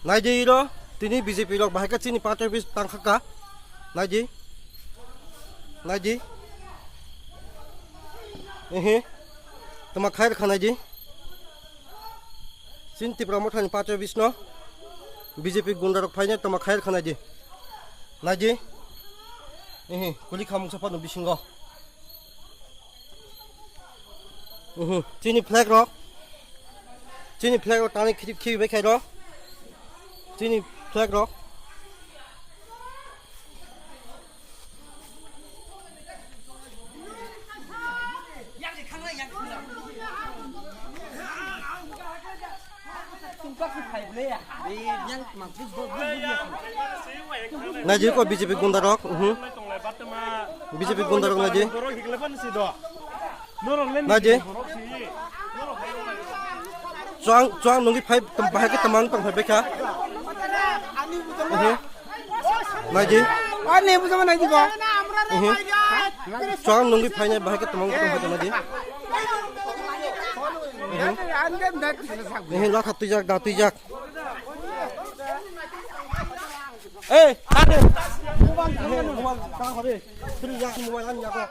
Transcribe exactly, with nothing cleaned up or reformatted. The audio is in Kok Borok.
Naidi iro, tini B J P rok bahai khe chini party office tangkha ka. Naidi. Naidi. Ehe. Tama khair kha naidi. Chini Tipra Mothani party office no B J P gunda rok phaine tama khair kha naidi. Naidi. Ehe, kuli khamung sapa no bisingo. Mhm. Chini flag rok. Chini flag rok tani khiti khibi bai khairo. Chini flag rok. Naidi ko B J P gunda rok. Mhm. B J P gunda rok naidi. Naidi. Chuang, chuang nungwi phai, bahai khe tamang tong phai bekha. Mhm. Naidi. Ani bujo naidi ko. Mhm. Chuang nungwi phainai bahai khe tamang tong phai naidi. Mhm. Ehe, latha twijak, da twijak. Ei, tade. Mobile, mobile, ka hore. Twijak mobile ani yago.